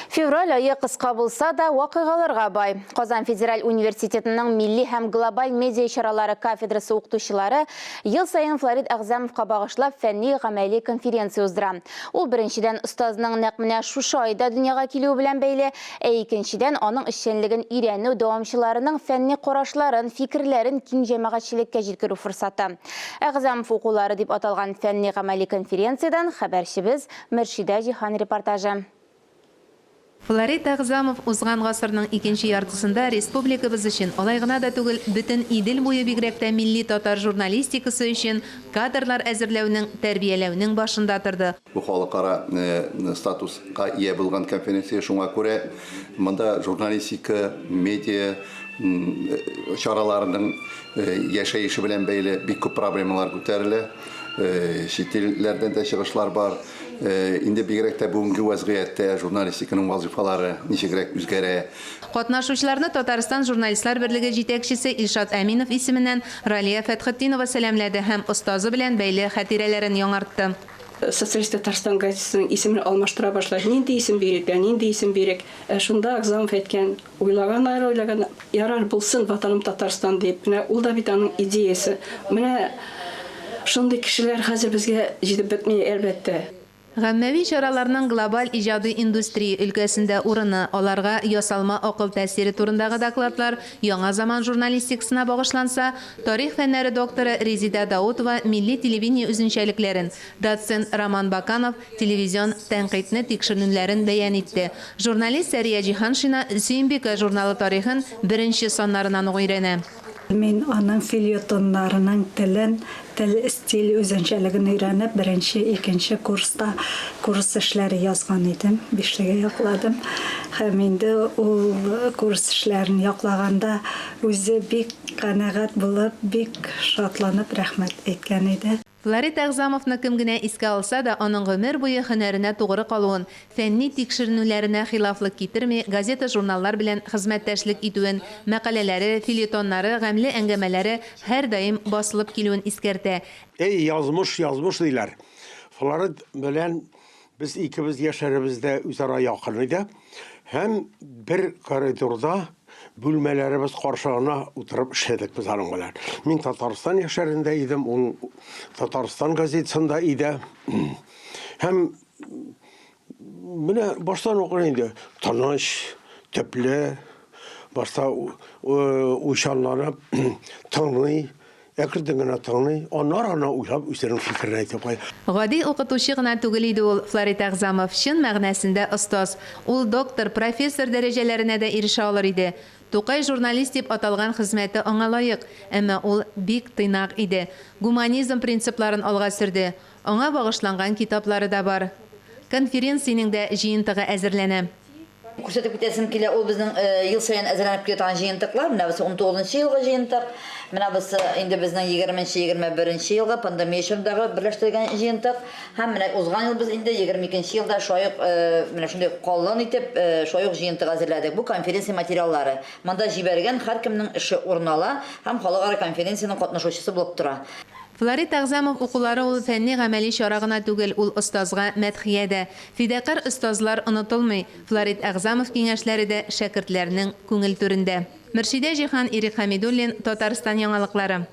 Февраль ае кыска булса да, вакыйгаларга бай. Казан федераль университетының милли һәм глобаль медиа чаралары кафедрасы укытучылары ел саен Флорид Әгъзәмовка багышлап фәнни-гамәли конференция уздыра. Ул, беренчедән, остазның нәкъ менә шушы айда дөньяга килүе белән бәйле, ә икенчедән, аның эшчәнлеген өйрәнү, дәвамчыларының фәнни карашларын, фикерләрен киң җәмәгатьчелеккә җиткерү форсаты. Әгъзәмов укулары дип аталган фәнни-гамәли конференциядән хәбәрчебез Мөршидә Җиһан репортажы. Флорид Әгъзамов узган гасырның икенче яртысында республикабыз өчен, алай гына да түгел, бөтен Идел буе бигрәк тә милли татар журналистикасы өчен кадрлар әзерләүнең, тәрбияләүнең башында торды. Бу халыкара статуска ия булган конференция, шуңа күрә монда журналистика, медиа чараларының яшәеше белән бәйле бик күп проблемалар күтәрелә. Чит илләрдән дә чыгышлар бар. Инде бигрәк тә бүгенге вәзгыятьтә журналистиканың вазыйфалары ничегрәк үзгәрә. Катнашучыларны Татарстан Журналистлар берлеге җитәкчесе Илшат Әминов исеменнән Ралия Фәтхетдинова сәламләде һәм остазы белән бәйле хатирәләрен яңартты. Социалист Татарстан газетасының исемен алмаштыра башлач, нинди исем бирик дә, нинди исем бирик? Ә шунда Агзамов әйткән, Уйлаганнар, уйлаганнар, ярар, булсын Ватаным Татарстан дип. Менә ул да бит аның идеясе. Менә шундый кешеләр хәзер безгә җитеп бетми, әлбәттә. Гаммәви чараларның глобаль иҗади индустрия өлкәсендә урыны, аларга ясалма акыл тәэсире турындагы докладлар яңа заман журналистикасына багышланса, тарих фәннәре докторы Резеда Даутова милли телевидение үзенчәлекләрен, доцент Роман Баканов телевизион тәнкыйтьне тикшеренүләрен бәян итте. Журналист Сәрия Җиһаншина Сөембикә журналы тарихын беренче саннарыннан ук өйрәнә. Мин аның фельетоннарының телен, тел, стиль үзенчәлеген өйрәнеп, беренче, икенче курста курс эшләре язган идем, бишлегә якладым. Һәм инде ул курс эшләрен яклаганда үзе бик канәгать булып, бик шатланып рәхмәт әйткән иде. Флорид Әгъзамовны кем генә искә алса да, аның гомер буе һөнәренә тугры калуын, фәнни тикшеренүләренә хилафлык китерми, газета-журналлар белән хезмәттәшлек итүен, мәкаләләре, фельетоннары, гамьле әңгәмәләре һәрдаим басылып килүен искәртә. Эй, язмыш, язмыш, диләр. Флорид белән без икебез яшьләребез дә үзара якын иде. Һәм бер коридорда Бүлмәләребез каршыгына утырып эшләдек без аның белән. Мин Татарстан яшьләрендә идем, ул Татарстан газетасында иде. Һәм менә баштан ук инде тыныч, төпле, башта уйчанланып тыңлый, Әкрен генә тыңлый, аннары гына уйлап үзенең фикерен әйтеп куя. Гади укытучы гына түгел иде ул Флорид Әгъзамов, чын мәгънәсендә остаз. Ул доктор, профессор дәрәҗәләренә дә ирешә алыр иде. Тукай журналист дип аталган хезмәте аңа лаек, әмма ул бик тыйнак иде. Гуманизм принципларын алга сөрде. Аңа багышланган китаплары да бар. Конференциянең дә җыентыгы әзерләнә. Күрсәтеп китәсем килә, ул безнең ел саен әзерләнеп килә торган җыентыклар. Менә бусы унтугызынчы елгы җыентык. Менә бусы инде безнең егерменче, 21нче елгы пандемия чорындагы берләштерелгән җыентык. Һәм менә узган ел без инде 22нче елда шулай ук менә шундый калын итеп шулай ук җыентык әзерләдек. Бу конференция материаллары. Монда җибәргән һәркемнең эше урын ала һәм халыкара конференциянең катнашучысы булып тора. Флорид Әгъзамов укулары ул фәнни-гамәли чара гына түгел, ул остазга мәдхия дә. Фидакарь остазлар онытылмый, Флорид Әгъзамов киңәшләре дә шәкертләрнең күңел түрендә. Мөршидә Җиһан, Ирек Хәмидуллин, Татарстан яңалыклары.